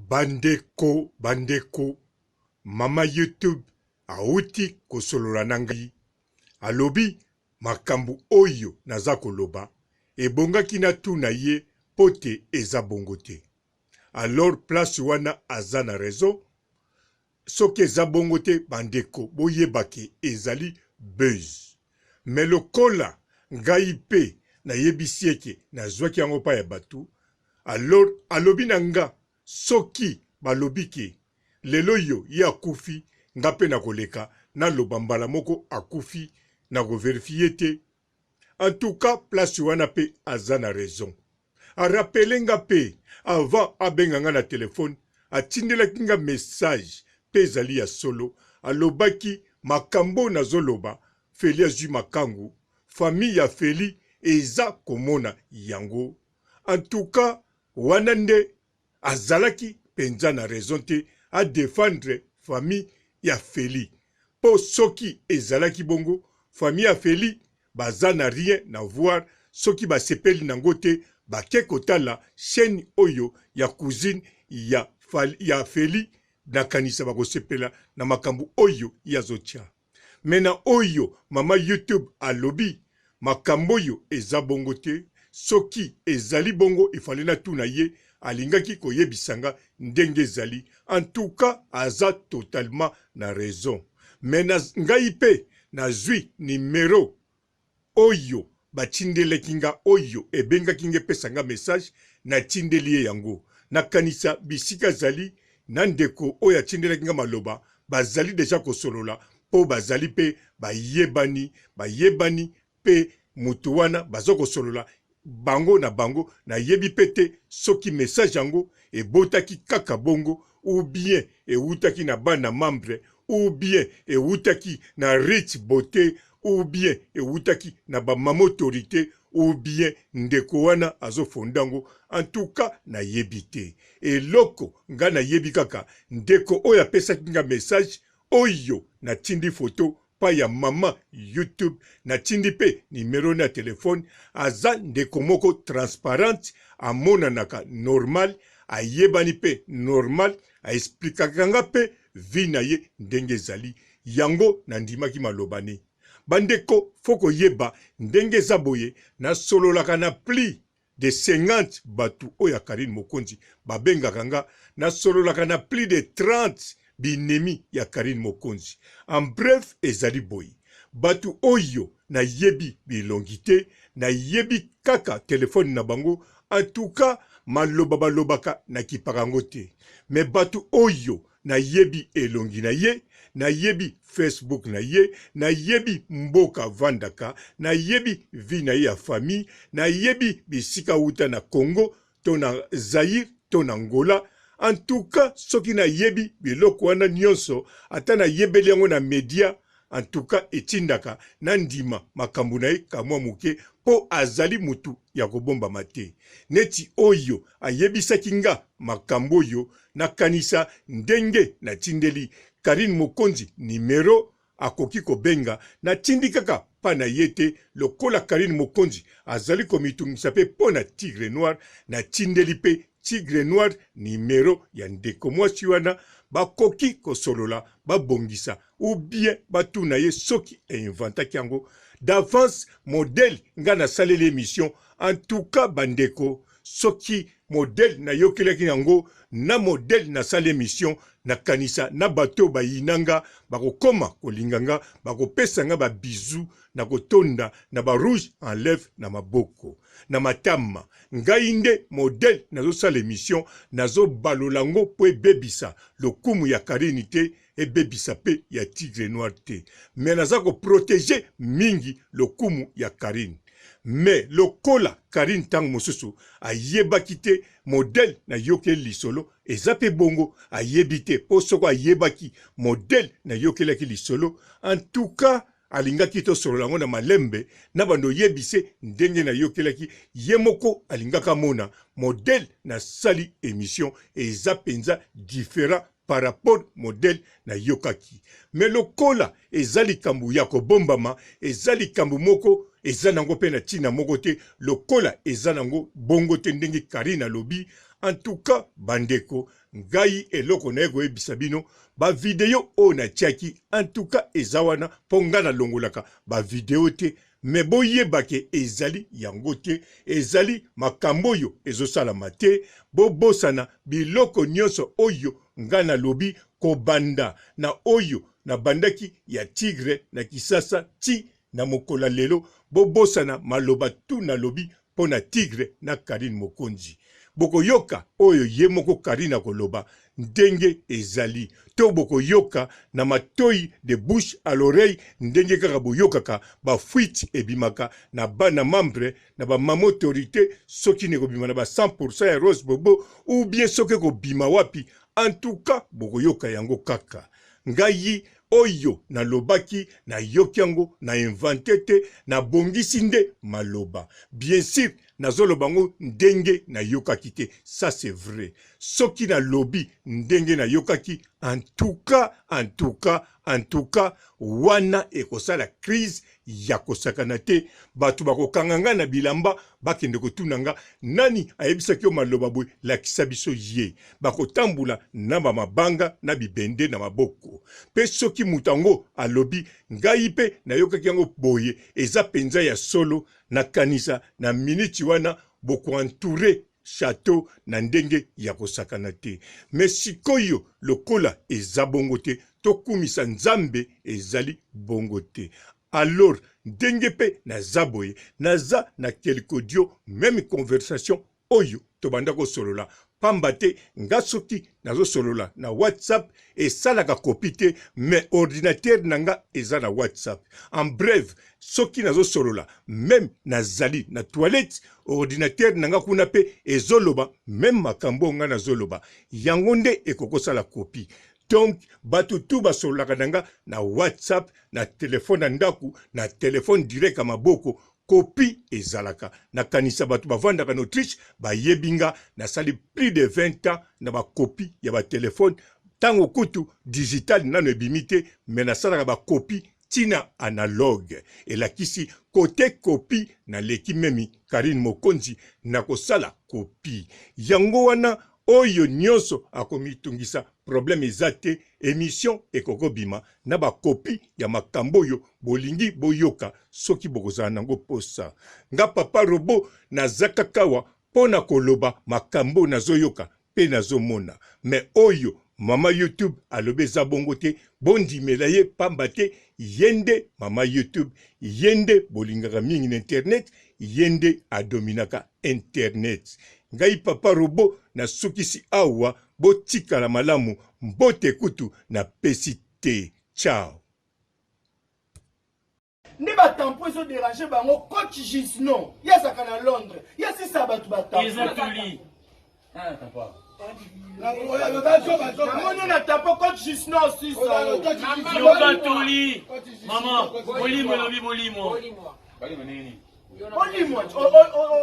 Bandeko bandeko mama youtube awuti kosolola na ngai alobi makambu oyo naza koloba ebongaki natuna ye po te eza bongo te alors place wana aza na raison Soki eza bongo te ba ndeko boyeba ke ezali buzz. Mais lokola ngai pe nayebisi ye ke nazuaki yango epai ya batu alors alobi na nga soki balobi ke lelo oyo ye akufi nga pe nakoleka naloba mbala moko akufi nako verifier te. En tout cas place wana pe aza na raison. A rappeler nga pe avant abenga nga na telephone atindelaki nga message pe ezali ya solo alobaki makambo oyo nazo loba Felly azui makangu famille ya Felly eza komona yango en tout cas wana nde Azalaki penza na raison te a defendre famille ya Felly po soki ezalaki bongo famille ya Felly baza na rien na voir soki basepeli nango te bake kotala chaine oyo ya cousine ya ya Felly nakanisa bakosepela na makambo oyo ye azotia. Mais na oyo mama youtube alobi makambo oyo eza bongo te soki ezali bongo il fallait natuna ye alingaki koyebisa nga ndenge ezali en tout cas aza totalement na raison mais na ngai pe nazui numero Oyo batindelaki nga, oyo ebengaki nga epesa nga message, natindeli ye yango. Nakanisa bisika azali na ndeko oyo atindelaki nga maloba, bazali dejà kosolola mpo bazali mpe bayebani, bayebani mpe moto wana baza kosolola bango na bango. Nayebi mpe te soki message yango ebotaki kaka bongo ou bien ewutaki na bana membre ou bien ewutaki na Rich Beaute ou bien ewutaki na ba mama autorite ou bien ndeko wana azo fonde yango en tout cas nayebi te eloko nga nayebi kaka ndeko oyo apesaki nga message oyo natindi photo pa ya mama youtube natindi pe numero na ya telephone aza ndeko moko transparente amonanaka normal ayebani pe normal a explikaka nga pe vie na ye ndenge ezali yango na ndimaki maloba ne ba ndeko faut koyeba ndenge eza boye na sololaka na plis de 50 batu oyo ya Carine Mokonzi ba bengaka nga na sololaka na plus de 30 binemi ya Carine Mokonzi en bref ezali boye batu oyo na yebi bilongi te na yebi kaka telephone na bango en tout cas maloba balobaka na kipaka yango te mais batu oyo nayebi elongi na ye, nayebi Facebook na ye, nayebi mboka avandaka, nayebi vie na ye ya famille, nayebi bisika awuta na Congo to na Zaïre to na Angola. En tout cas soki nayebi biloko wana nionso ata nayebeli yango na media En tout cas etindaka na ndima makambo na ye kamwa moke po azali mutu ya kobombama te. Neti oyo ayebisaki nga makambo oyo nakanisa ndenge natindeli Carine Mokonzi numero akoki kobenga, natindi kaka pa na ye te lokola Carine Mokonzi azali komitungisa pe po na Tigre Noir, natindeli pe Tigre Noir numero ya ndeko mwasi wana bakoki kosolola babongisa ou bien batuna ye soki a inventaki yango d'avance modèle nga nasaleli emission en tout cas ba ndeko soki modèle nayokelaki yango na modèle nasali emission nakanisa na bato oyo bayina nga bakokoma kolinga nga bakopesa nga ba bisous na kotonda na ba rouge en lèvre na maboko na matama ngai nde modèle nazosala emission nazobalola yango po ebebisa lokumu ya Carine te ebebisa pe ya tigre noir te mais naza ko proteger mingi lokumu ya Carine mais lokola Carine tango mosusu ayebaki te modèle nayokeli lisolo eza pe bongo ayebi te po soko ayebaki modèle nayokelaki lisolo en tout cas alingaki tosolola yango na malembe na bando oyebise ndenge nayokelaki ye moko alingaka amona modèle nasali emission eza penza different par rapport modèle nayokaki mais lokola eza likambo ya kobombama eza likambo moko eza nango pe na tina moko te lokola eza nango bongo te ndenge Carine alobi en tout cas bandeko. Ngai eloko naye koyebisa bino ba video oyo natiaki en tout cas eza wana po ngai nalongolaka ba video te mais boyeba ke ezali yango te ezali makambo oyo ezosalama te bobosana biloko nyonso oyo ngai nalobi kobanda na oyo nabandaki ya tigre na kisasa ti na mokolo ya lelo bobosana maloba tout nalobi mpo na tigre na Carine Mokonzi. Bokoyoka oyo ye moko Carine akoloba ndenge ezali to bokoyoka na matoyi de bouche à l'oreille ndenge kaka boyokaka ba fuites ebimaka na bana membre na ba mama autorite soki nekobima na ba 100% ya Rose Bobo ou bien soki ekobima wapi en tout cas bokoyoka yango kaka. Ngai oyo nalobaki nayoki yango na invente te nabongisi nde maloba bien sur nazoloba yango ndenge nayokaki te ça c'est vrai soki nalobi ndenge nayokaki en tout cas en tout cas en tout cas wana ekosala crise ya kosakana te bato bakokanga nga na bilamba bakende kotuna nga nani ayebisaki yo maloba boye lakisa biso ye bakotambola na bamabanga na bibende na maboko mpe soki moto yango alobi ngai mpe nayokaki yango boye eza mpenza ya solo nakanisa na miniti wana bokoentoure chateau na ndenge ya kosakana te me sikoyo lokola eza bongo te tokumisa nzambe ezali bongo te alors ndenge mpe naza boye naza na quelque audio meme conversation oyo tobanda kosolola pamba te nga soki nazosolola na whatsapp esalaka kopi te mais ordinateur na nga eza na whatsapp en bref soki nazosolola meme nazali na toilette ordinateur na nga kuna mpe ezoloba meme makambo oyo nga nazoloba yango nde ekokosala kopi donc bato tu basololaka na nga na whatsapp na telefone ya ndako na telefone direct ya maboko kopi ezalaka nakanisa bato bavandaka na autriche bayebi nga nasali plus de 20 ans na bakopi ya batelefone ntango kutu digital nano ebimi te me nasalaka bakopi ntina analogue elakisi kote kopi naleki memi Carine Mokonzi na kosala kopi yango wana oyo nyonso akomitungisa problème eza te emission ekokobima na bakopi ya makambo oyo bolingi boyoka soki bokozala nango posa nga papa robo naza kakawa mpo na koloba makambo nazoyoka pe nazomona mais oyo mama youtube alobi eza bongo te bondimela ye pamba te ye nde mama youtube ye nde bolingaka mingi na internet ye nde adominaka internet ngai papa robo nasukisi awa botikala malamu mbote kutu napesi te ciao nde ba tampon ezo déranger bango coach Gisno ye azalaka na Londres ye asisa bato ba tampon namoni na tampon coach Gisno osisa yoka toli mama bolimo elobi bolimo bolimwa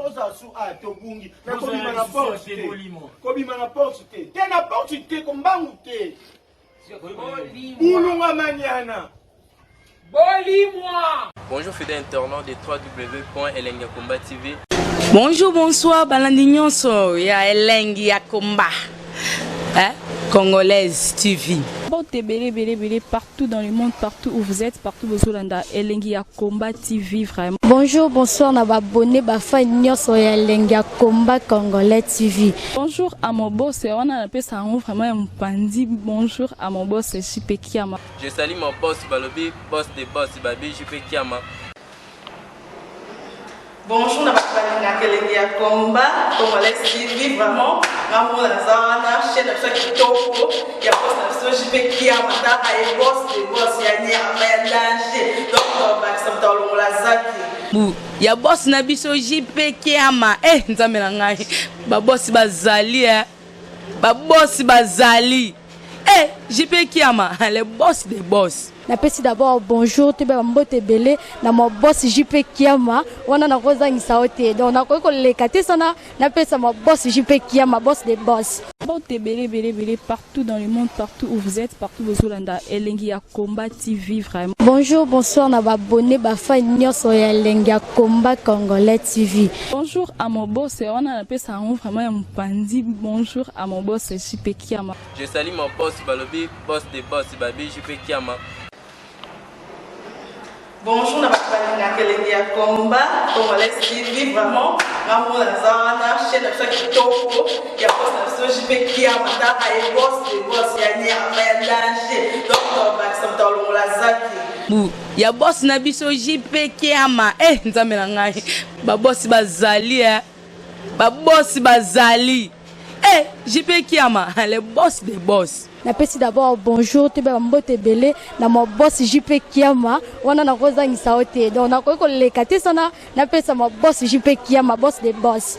ozala su a tobungi me kobima na porte te kobima na porte te te na porte te kombangu te Bulunga maniana. Bolimwa. Bonjour fidèles internautes de www.elengiyakomba TV. Bonjour, bonsoir, balandi nyonso ya elengi ya komba. Hein? Congolaise TV. Mbote ebele ebele ebele partout dans le monde, partout où vous êtes, partout bozolanda elengi ya Combat TV vraiment. Bonjour, bonsoir na ba abonné ba fan nyonso ya elengi ya Combat Congolais TV. Bonjour à mon boss, wana napesa yango vraiment ya mopandi. Bonjour à mon boss JP Kiama. Je salue mon boss balobi boss de boss babi JP Kiama. Bonjour na bato balingaka elengi ya combat congolais TV vraiment nga moko naza wana chaîne na biso ya kitoko ya boss na biso JP Kiama tala ye boss de boss ya nyama ya danger donc tobakisa moto alongola zaki bu ya boss na biso JP Kiama eh nzambe na ngai ba boss bazali eh ba boss bazali eh JP Kiama le boss de boss Napesi d'abord bonjour toyeba ba mbote ebele na ma boss JP Kiama wana nakozangisa yo te donc nakoki koleka te sana napesa ma boss JP Kiama boss de boss. Mbote ebele ebele ebele partout dans le monde, partout où vous êtes, partout bozolanda Elengi ya Combat TV vraiment. Bonjour, bonsoir na ba abonné, ba fan nyonso ya Elengi ya Combat Congolais TV. Bonjour à mon boss, wana napesa yango vraiment ya mopanzi. Bonjour à mon boss JP Kiama. Je salue mon boss balobi boss de boss babi JP Kiama. Bonjour na bato balingaka elengi ya combat congolais TV, vraiment nga moko naza wana, chaîne na biso ya kitoko ya boss na biso JP Kiama. Taka ye boss de boss ya nyama ya danger, donc tobakisa moto alongola zaki. Bu ya boss na biso JP Kiama. Eh, nzambe na ngai, babosi bazali, eh babosi bazali. Eh, JP Kiama, le boss des boss. Napesi d'abord bonjour, toyeba mbote ebele na ma boss JP Kiama. Wana nakozangisa yo te, donc nakoki koleka te sana napesa ma boss JP Kiama, boss de boss.